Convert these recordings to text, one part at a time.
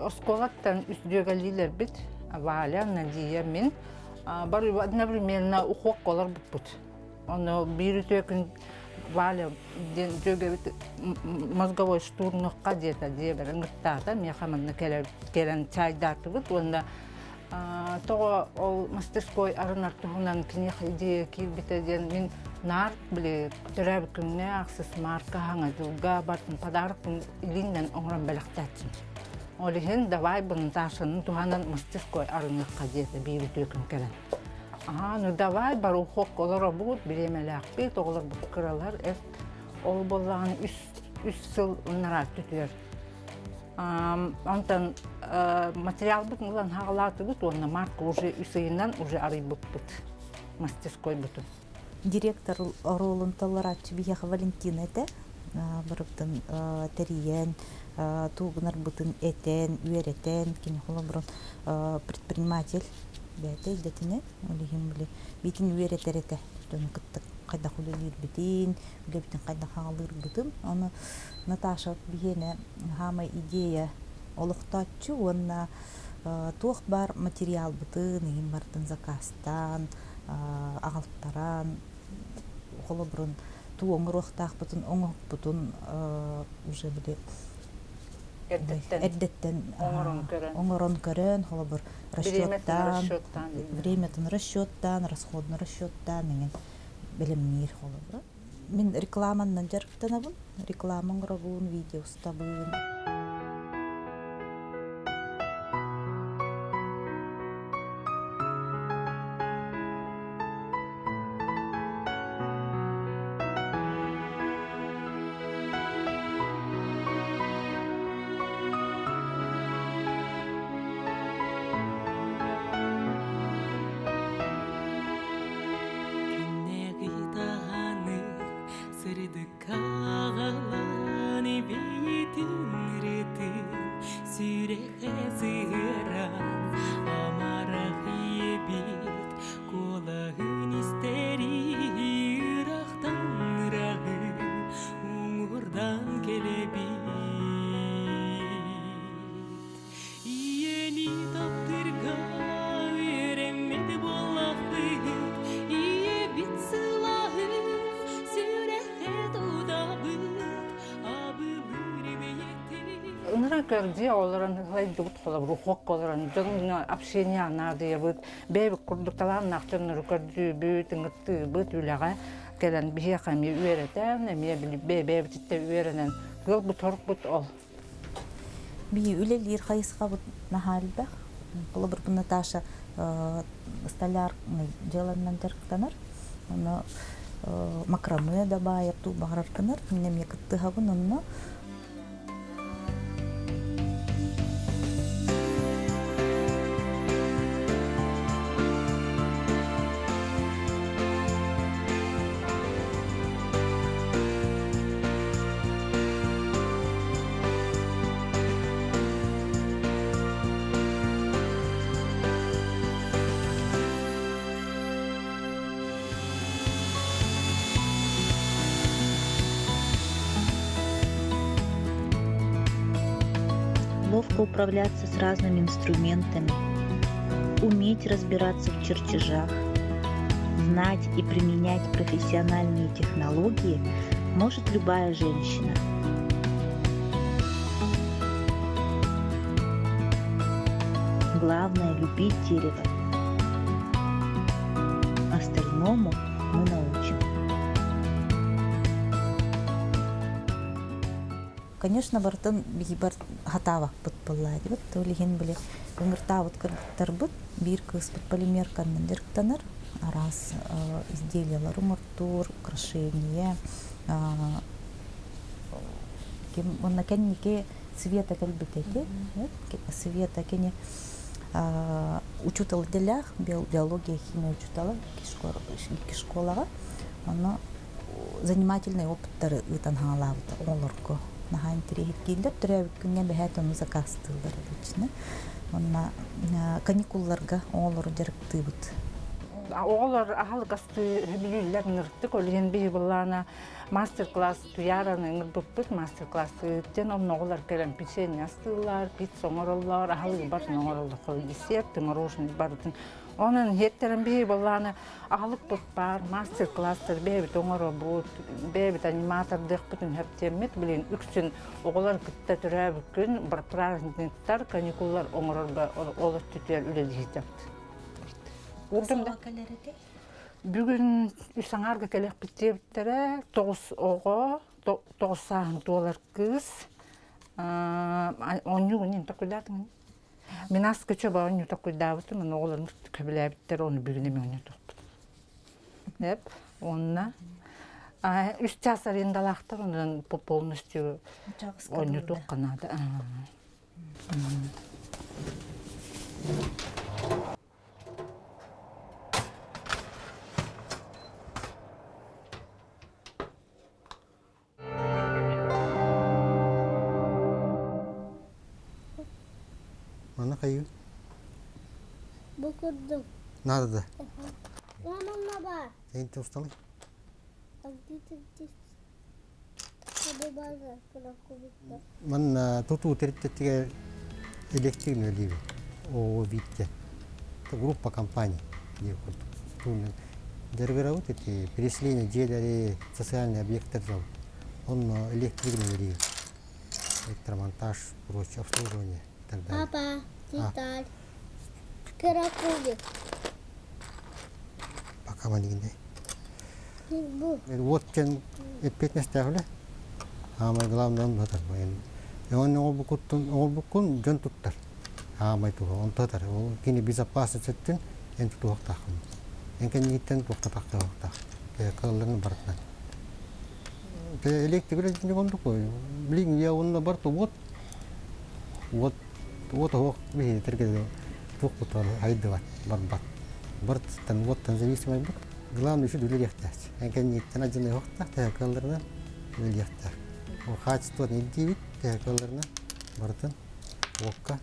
Оскуолаттан үс дьүөгэлиилэрбит Валя, Надия, мин бары одновременно ухуокка олорбуппут. Ону биир үтүө күн Валя диэн дьүөгэбит мозговой штурмнуохха диэтэ дьиэбэр ыҥыртаата. Миэхэ манна кэлэн чайдаатыбыт уонна тоҕо ол мастерской арынар туһунан киниэхэ идея киирбитэ диэн мин наар били төрөөбүт күҥҥэ ахсыс маарка хаҥа дьылга бартын подарокпын илииннэн оҥорон бэлэхтээччим. Ол иһин давай бу Наташаны туһанан мастерской арыныахха диэтэ биир үтүө күн кэлэн. Аһаа, ну давай барухок олоробут, бириэмэлээхпит, оҕолорбут кыралар, ол буоллаҕына үс сыл ынараа түтүөр. Онтон материалбыт ылан хаалаатыбыт уонна мартка уже үс ыйынан уже арыйбыппыт мастерскойбутун. Директор оруолун толорооччу биһиэхэ Валентина этэ. Барыбытын тэрийэн, туугунарбытын этэн, үөрэтэн, кини холобурун предприниматель бэйэтэ идэтинэн, ол иһин били биитин үөрэтэр этэ дьону кытта хайдах үлэлиирбитин, үлэбитин хайдах аҕалыырбытын. Ону Наташа биһиэнэ хаамай идея олохтооччу уонна туох баар материалбытын иһин барытын заказтаан, аҕалтаран, холобурун туу оҥоруохтаахпытын оҥоһукпутун уже били эрдэттэн оҥорон көрөн, холобур расчеттаан, времятын расчеттаан, расходун расчеттаан эҥин бэлэмниир холобура. Мин рекламаннан дьарыктанабын, реклама оҥоробун, видео устабын. Күннээҕи таһаны сырдыкка аҕалан эбиитин ырытын сүрэхэ сыһыаран амарах ийэбит куолаһын истэри ырахтан ыраҕы уҥуордан кэлэбит Ийэни таптырга үөрэммит буоллахпыт, ийэбит сылааһын сүрэххэ тутабыт, абылыыр бэйэтин. Ыныран көрдүү олорон ылайдыбыт холобур ухуокка олорон дьон общение наадыйабыт бэйэбит курдук талааннаах дьоннору көрдүүбүт ыҥыртыыбыт үлэҕэ кэлэн биһиэхэ эмиэ үөрэтэн эмиэ бэйэбититтэн үөрэнэн ыалбыт сорукпут ол. Биһи үлэлиир хайысхабыт наһаа элбэх. Холобур, Наташа столярный дьыаланан дьарыктанар. Ону макраме да баайар, туу баҕарар гынар. Мин эмиэ кыттыһабын онно. Ловко управляться с разными инструментами, уметь разбираться в чертежах, знать и применять профессиональные технологии может любая женщина. Главное – любить дерево. Остальному мы научим. Конечно, барытын биһи бар хатаабаппыт буоллаа дибит. Ол иһин били ыҥыртаабыт кыргыттарбыт биир кыыспыт полимерканан дьарыктанар. Араас изделиялары оҥортуур, украшение. Ким уонна кэнники Света кэлбит эти. Света кини учуутал идэлээх, биология, химия учуутала икки школаҕа. Онно занимательный опыттары ыытан хаалаабыта оҕолорго наһаа интэриэһиргииллэр төрөөбүт күҥҥэ бэһээт ону заказтыыллар обычно уонна каникулларга оҕолору дьарыктыыбыт. Оҕолор аһылык астыы сөбүлүүллэр ынырыктык, ол иһин биһи былаана мастер-класс Туйаараны ыҥырбыппыт мастер-класстыыттан онно оҕолор кэлэн печенье астыыллар, пицца оҥороллор, аһылыгы барытын оҥороллор, десерт, мороженое барытын. Онон иһиэттэрэн биһи былаана аһылыкпыт баар, мастер-класстар бэйэбит оҥоробут, бэйэбит аниматордыахпытын сөптүөммүт, билигин үксүн оҕолор кытта төрөөбүт күн, праздниктар, каникуллар оҥорорго ол өттүтүгэр үлэлиһитэбит. Уурдум да. Бүгүн үс аҥаарга кэлиэхпит диэбиттэрэ, 9 оҕо, 9 сааһын туолар кыыс. Оонньуугун иһин токуйдаатыҥ. Мин ас көчө оонньуу токуйдаабытым, ону оҕолорум көбүлээбиттэр, ону бүгүн эмиэ оонньотуохпут. Эп, уонна үс чаас арендалаахтар, онон полностью оонньотуохха наада. Манна хайыы? Бу курдук. Надо да. Мама бар. Эйин усталый? Манна тутуу тэрилтэтигэр электрик үлэлиибин. ООО Витте. Это группа компаний диэн курдук. Тутуунан дьарыгырабыт ити переселение дьиэлэри, социальный объекттар зовут. Онно электрик үлэлиир. Электромонтаж, прочее, обслуживание и так далее. Папа, деталь. Каракулик. Пока манигинде. Вот кэн эппиэтинэстээх үлэ. Аамай главное он сатар. Оны оҥорбуккуттан оҥорбуккун дьон туттар. Аамай туһа он татар. Ол кини безопасность өттүн эн тутуохтааххын. Эн кэнниттэн туохтатахтаах. Кыалларын барытынан. Электрик үлэтин оннук Билигин я онно барта вот вот вот оһох биһиэтэргэ туох кутар хайдыбат барбат. Барыттан уоттан зависимый бут. Главное еще үлэлиэхтээх. Эн кэнниттэн адьыныахтаах тэһэ үлэлиэхтээх. Ол хаачыстыбатын ирдиибит тэһэ барытын уокка.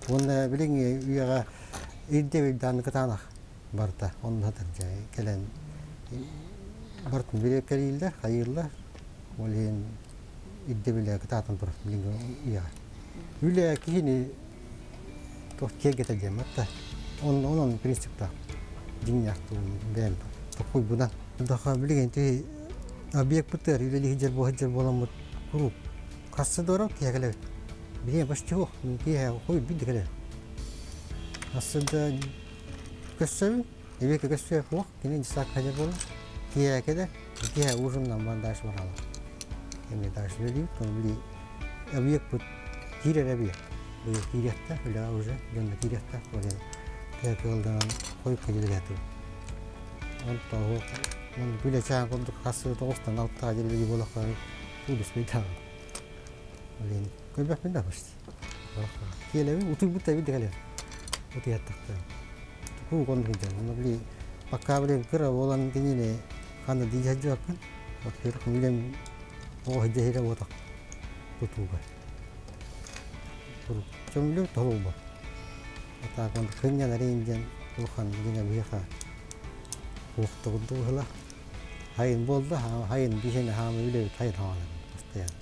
Уонна билиҥҥи үйэҕэ ирдэбил дааны кытаанах барыта. Онно кэлэн барытын билиэккэлииллэр, хайыыллар. Ол иһин ирдэбилэ кытаатан турар билиҥҥи үйэҕэ. Үлэ киһини туох киэргэтэ диэн батта. Онон принциптаах дьиҥнээх бэйэм токуйбунан. Даха билигин ти объект бытыр үлэлиһи дьэр буоһа буоламмыт куруук хассы дорог киһи кэлэбит. Билигин почти суох киһи хой бидди кэлэр. Ассында көссөбүн, эбиэкэ көссүө суох, кини десак хадьар буолар. Киһи кэлэр, киһи ужиннан бан дальше баралар. Эми дальше үлэлиибит, оны били объект киирэр объект. Быйыл киириэхтээх, үлэҕэ уже дьонно киириэхтээх буолан кыа кыалданан хойукка дьилээтим. Онтон он үлэ курдук хас тоҕустан алтаҕа дьилэги буолахтарын уулуспуйтаҕа. Блин, көрбөппүн да почти. Киэлэбин утуйбут да бит кэлэр. Утуйаттахтар. Ку кон хыдьан. Оны били пока блин кыра буолан кинини ханна дии сылдьыбаккын. Во-первых, үлэм оҕо сылдьа буотах тутууга. Чөмлү толуйба. Атаак он кынньанарын диэн улахан дьиҥэ биһиэхэ уохтугурду быһыла. Хайын буолла, хайын биһиэнэ хаама үлэбит хайын хаалан постоянно.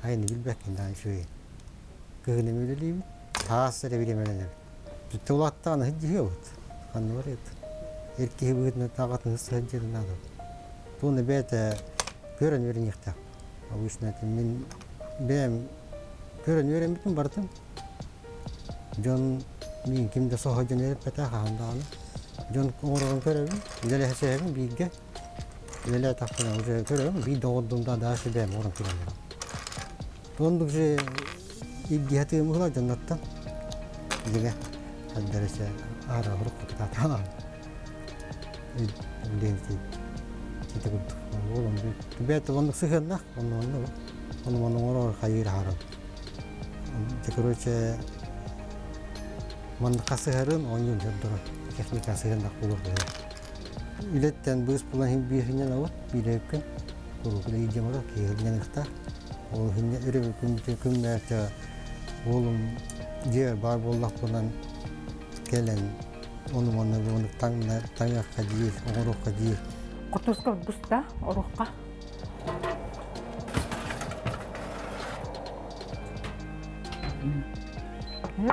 Хайыны билбэккин даҕаны үчүгэй. Кыһыным үлэлиибит, таас эрэ бириэмэлэнэбит. Тулаттаҕына сылдьыһыабыт. Ханна барыат. Эр киһи быһыытынан таҕатын сылдьарын наада. Туона бэйэтэ көрөн үөрэниэхтээх. Обычно это мин бэйэм көрөн үөрэммитим барытын. Дьон миин ким да соһо дьон эрэппэтэх хаһан даҕаны. Дьон оҥорорун көрөбүн, үлэлэһэ бииргэ. Үлэлээтэхпинэ уже көрөбүн, биир доҕордум да дальше бэйэм оҥорон көрөллөр. Оннук же илдьиһэ тыымыһыла дьонноттон. Дьиҥэ, хандарыса аара урукку кытаатаҕа. Билиэн ити курдук. Уолум бэйэтэ оннук сыһыаннаах, онно онно ону ону оҥорор хайыыр аһаран. Дьэ короче манна хасыһарын оонньуун дьордоро техника сыһыаннаах буолуох быһыылаах. Үлэттэн быыс булан иһин биир хинньэн абыт, биир күн куруук үлэлиир дьон киһи хинньаныахтаах. Ол хинньэ өрөбүл күн күннээччэ уолум дьиэ баар буоллахпынан кэлэн Ону манна ону таҥыахха диир, оҥоруохха диир. Кутуска буста, орухха.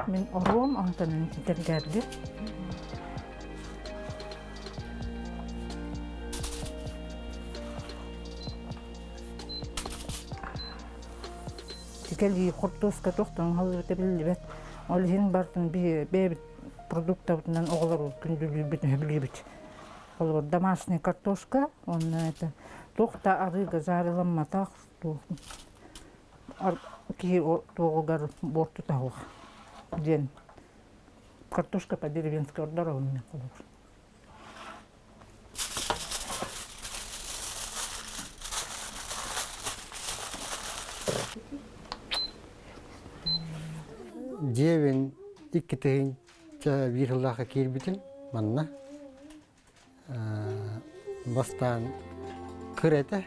Мин оруом онтон титэргэрди. Тикэлии хортуоска тохтон халыыта биллибэт. Ол иһин бартын бэйэбит продуктабытынан оҕолору күндүлүүбүт, өһүлүүбүт. Холобур, домашняя картошка, онно это туох да арыыга жарыламматах, киһи туоҕугар буортута суох диэн картошка по-деревенски ордоробун мен холобур. Дьиэбин икки тыһыынча биир сыллаахха киирбитим манна. Бастаан кыр этэ,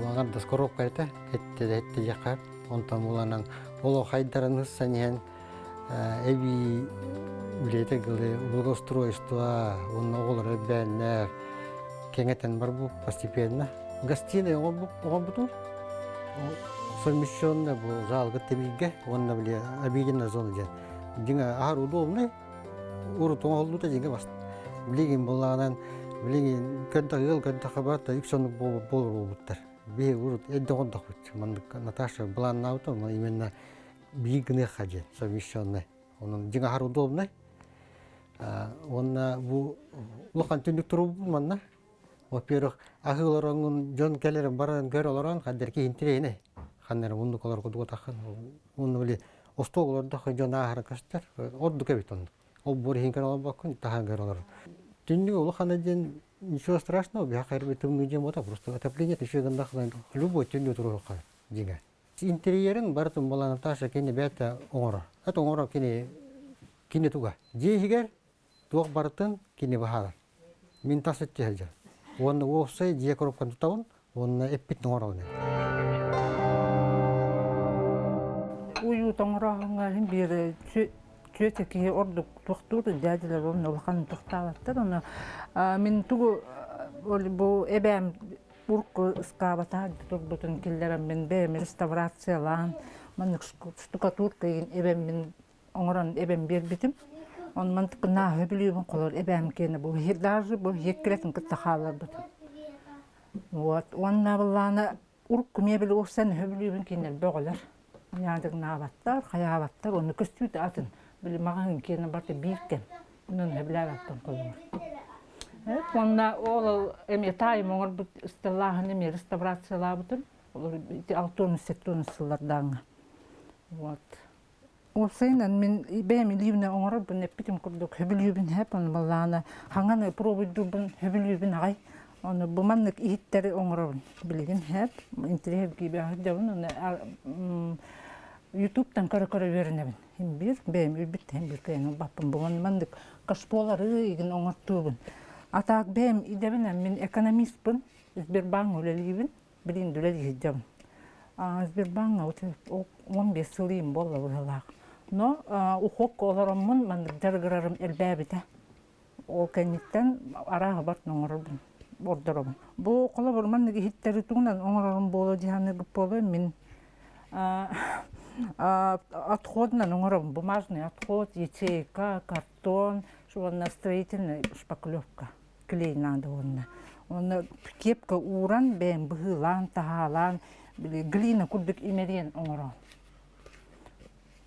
аҥардас коробка этэ, эттэ диэххэ. Онтон буланан олох хайдарын ыссан иһэн эбии билиэтэ гылы благоустройство уонна оҕолор элбээннэр кэҥэтэн барбыт постепенно. Гостиная оҥорбутум. Совмещенная бу залга тэбииргэ уонна били обеденная зона диэн. Дьиҥэ аһар удобный, урут оҥоһуллубута дьиҥэ бас. Билигин булаанан билигин көрдөх ыал көрдөххө барыта үкс оннук буолар буолбуттар. Биһи урут эрдэ оҥордохпут. Маннык Наташа былааннаабыта именно биир гыныахха диэн совмещенный. Онон дьиҥ аһар удобный. Уонна бу улахан түннүк турубут манна. Во-первых, аһыы олороҥҥун дьон кэлэрин баран көр олорон хаддер киһи интэриэһинэй. Ханна эрэ муннук олор курдук атаххын. Уонна били остуол олордоххо дьон ааһара көстөр. Ордук эбит оннук. Ол буор иһин көрө олорбоккун, таһан көрө олорор. Түннүк улахана диэн ничего страшного, биһиэхэ эрбит тымныы дьиэ буолта, просто отопление еще гыннахына любой түннүк туруохха дьиҥэ. Интерьерин барытын буолан Наташа кини бэйэтэ оҥорор. Это оҥорор кини кини туга. Дьиэ иһигэр туох барытын кини быһаарар. Мин тас өттө сылдьар. Уонна уопсай дьиэ коробканы тутабын уонна эппит оҥоробун. Уйуу тоҥорооһуҥҥа иһин биир түөтэ киһи ордук туохтуур дядялар уонна улахан тохтаабаттар. Ону мин тугу бу эбээм урукку ыскаабатаах турбутун киллэрэммин бэйэм реставрациялаан маннык штукатурка игин эбэммин оҥорон эбэм биэрбитим. Онон мантык нааһы бүлүүбүн холор эбээм киэнэ бу даже бу иһиккирэтин кытта хаалларбытым. Вот уонна былаана урукку мебель уопсан өһө бүлүүбүн кинилэр бөҕөлөр. Ньаадыгнаабаттар, хайаабаттар, уонна көстүүтэ атын. Били маҕаһыын киэнэ барыта биир кэм. Онон өһөбүлээбэппин холобур. Уонна ол эмиэ таайым оҥорбут ысталлааһын эмиэ реставрациялаабытым. Олор ити 6-7 сыллардааҥҥа. Вот. Уопсайынан мин бэйэм илиибинэн оҥорорбун эппитим курдук сөбүлүүбүн һэп, ону баллаана хаҥан пробуйдуурбун сөбүлүүбүн аҕай. Ону бу маннык иһиттэри оҥоробун билигин һэп, интэриэһиргиибэ сылдьабын, ону ютубтан көрө-көрө үөрэнэбин. Син биир бэйэм үрбүт син биир кыайан ылбаппын. Бу маннык кашполары игин оҥортуубун. А так бэйэм идэбинэн мин экономистпын, Сбербанк үлэлиибин. Билигин үлэлии сылдьабын. Сбербаҥҥа 15 сыл иим буолла быһыылаах. Но ухуокка олороммун маннык дьарыгырарым элбээбитэ. Ол кэнниттэн арааһы барытын оҥоробун, ордоробун. Бу холобур маннык иһиттэри тугунан оҥорорум буолуо дии саныырбыт буолуо мин отходунан оҥоробун. Бумажный отход, ячейка, картон, уонна строительная шпаклевка. Клей надо уонна. Уонна кепка ууран бэйэм быһыылаан, таһаалаан, били глина курдук имэрийэн оҥорон.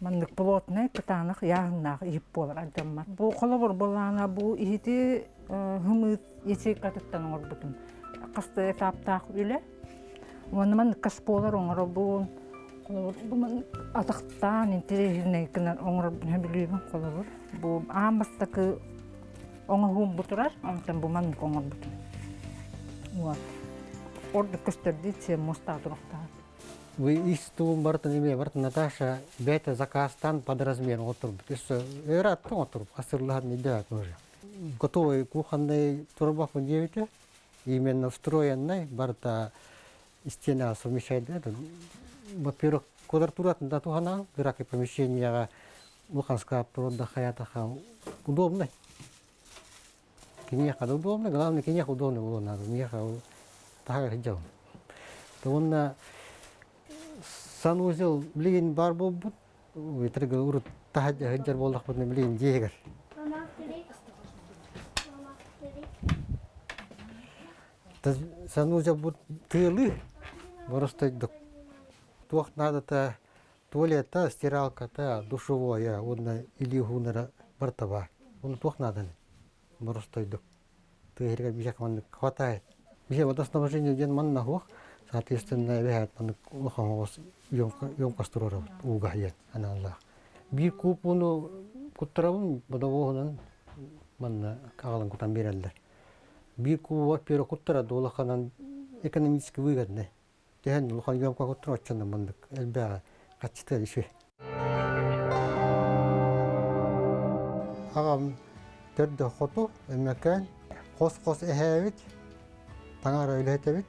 Маннык плотнай, кытаанах ыйааһыннаах иһит буолар алдьаммат. Бу холобур былаана бу иһити хымыыт ячейкатыттан оҥорбутум. Хас да этаптаах үлэ. Уонна маннык кашполар оҥоробун. Холобур, бу маннык атахтаан интэриэһинэй гынан оҥорорбун сөбүлүүбүн холобур. Бу аан бастакы Оҥоһуум бу турар, онтон бу маннык оҥорбутум. Вот. Ордук көстөрдүү сиэн муостаах туруктаах. Вы ис туун барытын эмиэ барытын Наташа бэйэтэ заказтаан под размер оҥотторбут. Өссө өр аттан оҥотторбут. Хасырлаһан идея тоже. Готовый кухонный турбафын диэбитэ. Именно встроенный барыта стена совмещает. Во-первых, квадратуратын да туһанаан, кыракый помещениеға. Улахан скаптар да хайатаха удобный. Киниэхэ да удобно, главное киниэхэ удобно буолуон надо. Миэхэ ол таһыгар сылдьабын. Уонна санузел билигин баар буолбут. Итиргэ урут таһырдьа сылдьар буоллахпытына билигин дьиэһигэр. Санузел бу тыалы боростойдук. Туох наадата туалета, стиралката, душевойа уонна илии уһуунара барыта баар. Ону туох нааданы боростойдук. Тыа биһиэхэ маннык хватает. Биһиэ водоснабжение диэн манна суох. Соответственно, эбэһээт маннык улахан оҕус емкость туруорабыт ууга диэн аналлаах. Биир куб ууну куттарабын, водовоһунан манна аҕалан кутан биэрэллэр. Биир кубу во-первых куттара да улаханан экономически выгодный. Түһэн улахан емкоһа куттар оччонон маннык элбэҕи хаччытыа үчүгэй. Аҕам төрдө хоту Өймөкөөн хос-хос эһээбит, таҥара үлэһитэбит,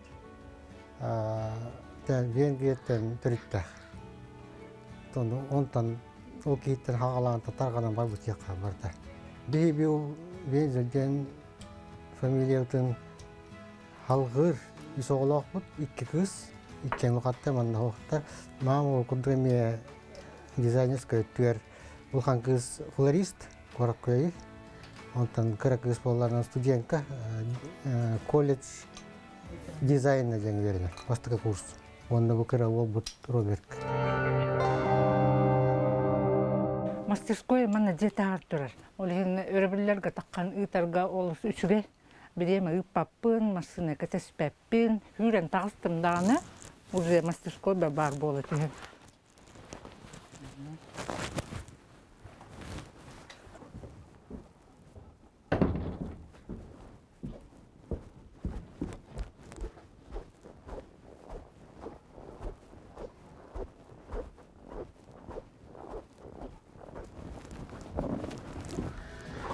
Венгрияттан төрүттээх. Онтон ол киһиттэн хаҕалаан тарҕанан барбыт диэххэ барда. Биһиги Вензель диэн фамилиябытын Халҕыыр үс оҕолоохпут, икки кыыс, иккиэн улахаттар манна суохтар. Маама ол курдук эмиэ дизайнерскай өттүгэр улахан кыыс флорист, куоракка үлэлиир. Онтон кыра кыыс буолларынан студентка, колледж дизайна диэн үөрэнэр, бастакы курс. Уонна бу кыра уолбут Роберт. Мастерской манна дьиэ таһар турар. Ол иһин өрөбүллэргэ таххан ыытарга олус үчүгэй. Бириэмэ ыыппаппын, массыына кэтэспэппин, сүүрэн таҕыстым даҕаны, уже мастерской да баар буола түһэн.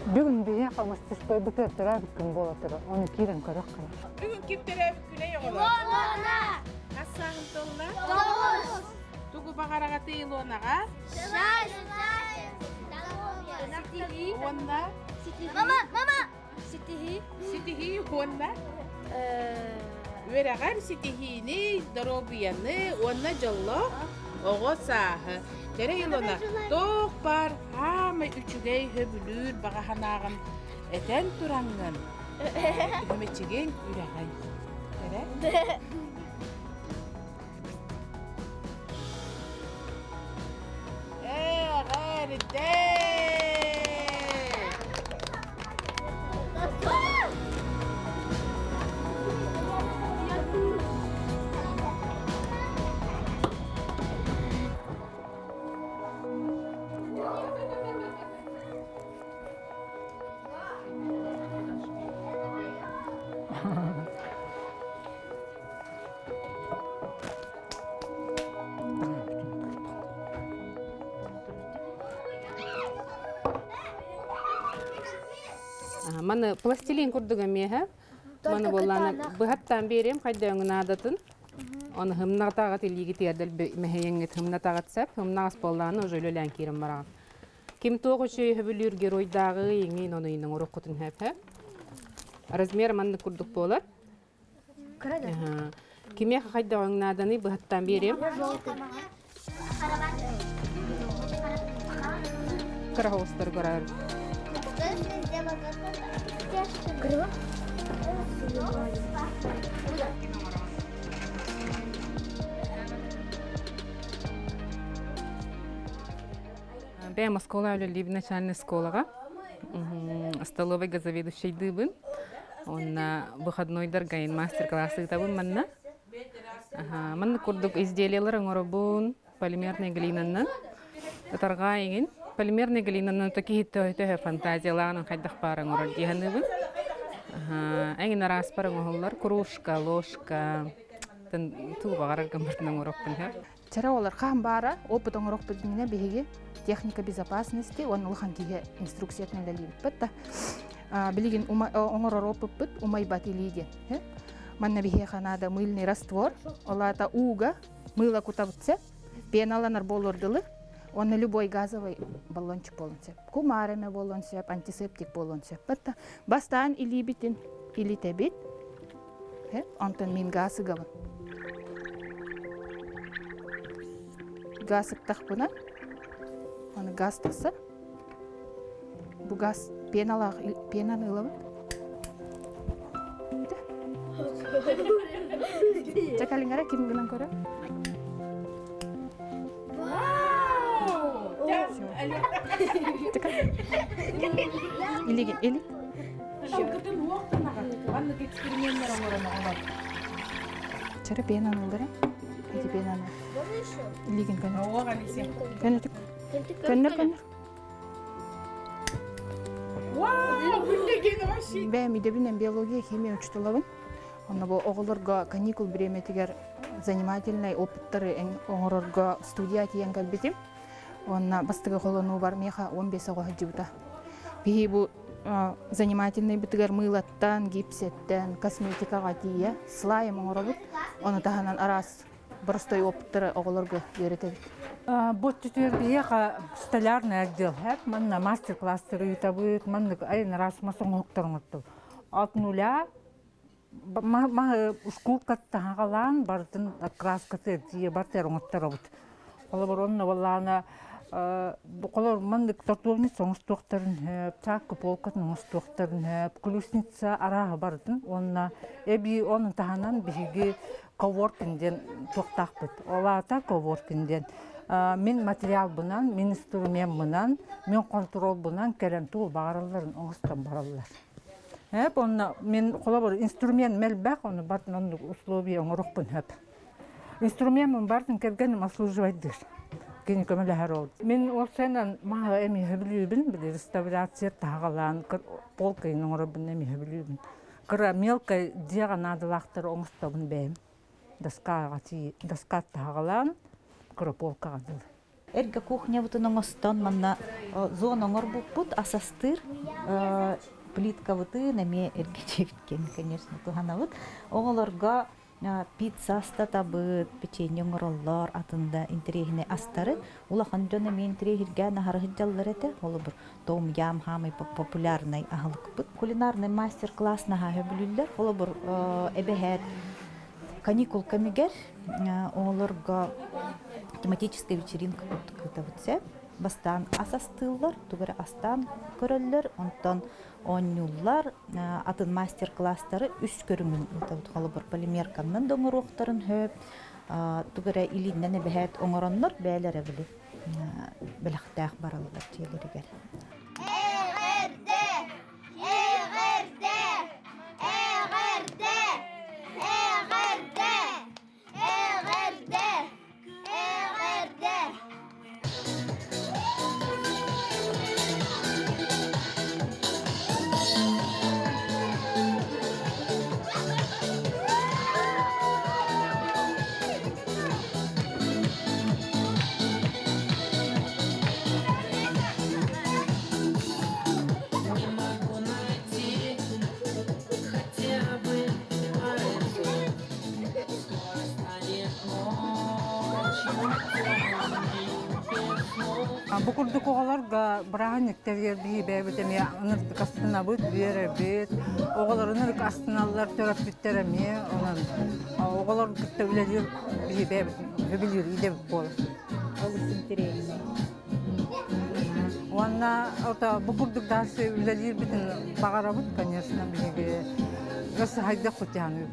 Бүгүн биһиэхэ мастерскойбутугар төрөөбүт күн буола турар. Ону киирэн көрөххүн. Бүгүн ким төрөөбүт күнэй оҕолор? Илона! Хас сааһын толла? Тоҕус! Тугу баҕараҕатый Илонаҕа? Ситиһии. Уонна? Мама, мама! Ситиһии. Ситиһии уонна? Үөрэҕэр ситиһиини, доруобуйаны уонна дьоллоох оҕо сааһы. Кэрэ Илона, туох баар хаамай үчүгэй сөбүлүүр баҕа санааҕын этэн тураҥҥын, үһүмэччигин үрэҕин. Кэрэ? Эҕэрдэ! Маны пластилин курдук эмиэһэ. Маны буоллаана быһаттаан биэриэм хайдааҥы наадатын. Оны хымнатаҕыт илиигитигэр дэлби мэһэйэҥҥит хымнатаҕыт сөп. Хымнаҕас буоллаана уже үлэлээн киирэн бараҕын. Ким туох үчүгэй сөбүлүүр геройдааҕы иҥин ону иҥин оҥоруоххутун сөп. Размер маннык курдук буолар. Кимиэхэ хайдах өҥ нааданый быһаттаан биэриэм. Кыра оҕустар көрөр. Бэйэм оскуола үлэлиибин начальнай школаҕа. Столовойга заведующайдыыбын. Уонна выходнойдарга мастер-класс ыытабын манна. Манна курдук изделиелар оҥоробун полимерный глинаннан. Ытарҕаа иҥин. Полимерный глинаннан то киһи төһө фантазиялаан хайдах баар оҥорор дии саныыбын. Эҥин араспар оҥоһуллар кружка, ложка, туу баҕарар гыммытын оҥоруохпун сөп. Чара олар хаан баара, опыт оҥорохпут иннинэ биһиги техника безопасности уонна улахан киһи инструкциятын үлэлиибиппит да. Билигин оҥорор опыппыт умайбат илии диэн. Манна биһиэхэ наада мыльный раствор, ол аата ууга мыыла кутабытса, пеналанар буолуор дылы. Онно любой газовый баллончик буолуон сөп. Кумаар эмэ буолуон сөп, антисептик буолуон сөп. Батта бастаан илиибитин илитэбит. Онтон мин газ ыгабын. Газ ыктахпына, аны газ тахсар. Бу газ пеналаах пенаны ылабыт. Чэ кэлиҥ эрэ ким гынан көрө? Илигин или. Шылгытын уохтанаҕа. Маннык эксперименнер оҥорон оҕолор. Чара пенаны ылдара. Ити пенаны. Илигин көнө. Оҕо Алисия. Көнөтүк. Көннөр көннөр. Вау, бүллеген вообще. Бэйэм идэбинэн биология, химия учуталабын. Онно бу оҕолорго каникул бириэмэтигэр занимательнай опыттары оҥорорго студия тиийэн кэлбитим. Уонна бастакы холонуубар миэхэ 15 оҕо сылдьыбыта. Биһи бу занимательнайбытыгар мыылаттан, гипсэттэн, косметикаҕа тиийэ слайм оҥоробут. Ону таһынан араас боростой опыттары оҕолорго үөрэтэбит. Бу өттүтүгэр биһиэхэ столярный отдел манна мастер-класстары ыытабыт, маннык айан араас мас оҥоһуктары оҥортобут. От нуля маһы ускулкаттан хаҕалаан барытын краскаты тиийэ бартыгар оҥотторобут. Холобур, онно буоллаҕына холобур, маннык тортуобница оҥостуохтарын сөп, чаакка полкатын оҥостуохтарын сөп, колесница арааһы барытын уонна эбии ону таһынан биһиги коворкинг диэн туохтаахпыт. Ол аата коворкинг диэн мин материалбынан, мин инструмеммынан, мин хонтуруолбунан кэлэн тугу баҕаралларын оҥостон бараллар. Эп онно мин холобур инструмент мэлбэх, ону бартын оннук условия оҥоруохпун сөп. Инструмеммын бартын кэргэним обслуживайдыыр. Кини көмөлөһөр ол. Мин ол сэнэн маһы эмиэ сөбүлүүбүн, били реставрация таһаҕалаан полкайын оҥоробун эмиэ сөбүлүүбүн. Кыра мелкай дьиэҕэ наадалаахтары оҥостобун бэйэм. Доскаҕа доска таһаҕалаан кыра полкаҕа дылы. Эргэ кухнябытын оҥостон манна зона оҥорбуппут ас астыыр плиткабытын эмиэ эргэ дьиэбит конечно туһанабыт. Оҕолорго пицца астатабыт, печенье оҥороллор, атын да интэриэһинэй астары. Улахан дьон эмиэ интэриэһиргээн аһара сылдьаллар этэ. Холобур, том ям хаамай популярнай аһылыкпыт. Кулинарный мастер-класс наһаа сөбүлүүллэр. Холобур, эбэһээт каникул кэмигэр оҕолорго тематическая вечеринка курдук ыытабыт сөп. Бастаан ас астыыллар, тугу эрэ астаан көрөллөр, онтон оонньууллар, атын мастер-класстары үс көрүҥүн ыытабыт. Холобур, полимерканнан да оҥоруохтарын сөп, тугу эрэ илииннэн эбэһээт оҥороннор бэйэлэрэ били бэлэхтээх бараллар дьиэлэригэр. Эҕэрдэ! Эҕэрдэ! Эҕэрдэ! Эҕэрдэ! Эҕэрдэ! Эҕэрдэ! Не могу найти хотя бы пальцем. Скоро станет ночью темной, без слов. Бу курдук оҕолорго бырааһынньыктарыгар биһи бэйэбит эмиэ ынырдык астынабыт, үөрэбит. Оҕолор ынырык астыналлар, төрөппүттэр эмиэ. Онон оҕолор кытта үлэлиир биһи бэйэбит сөбүлүүр идэбит буолар. Олус интэриэһинэй. Уонна ото бу курдук дальше үлэлиирбитин баҕарабыт, конечно, биһиги өссө хайдах кутяны.